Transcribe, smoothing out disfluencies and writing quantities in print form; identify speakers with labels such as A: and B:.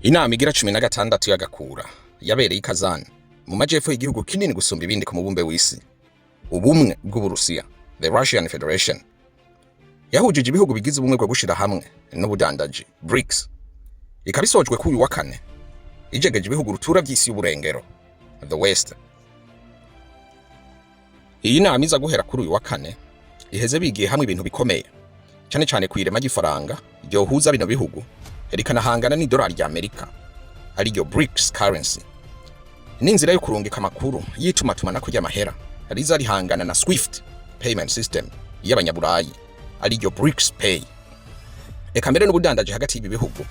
A: Inama igira 16 y'agakura yabereye i Kazan mu majepfo y'igihugu kinini gusumba ibindi ku mubumbe w'isi, Ubumwe bw'Uburusiya, the Russian Federation, yahujije ibihugu bigize Ubumwe bwo gushira hamwe n'ubudandaji, BRICS, ikaba isojwe kuri uyu wa kane ijegeje ibihugu rutura vy'isi y'uburengero, the West. Iyi nama iza guhera kuri uyu wa kane iheze bigiye hamwe ibintu bikomeye cyane cyane ku irema ry'ifaranga ryohuza bino bihugu rikanahangana n'idolari rya Amerika, ariryo BRICS currency, n'inzira yo kurungika amakuru y'itumatumanako ry'amahera riza rihangana na SWIFT payment system y'abanyaburayi, ariryo BRICS Pay. Eka mbere n'ubudandaji hagati y'ibi bihugu.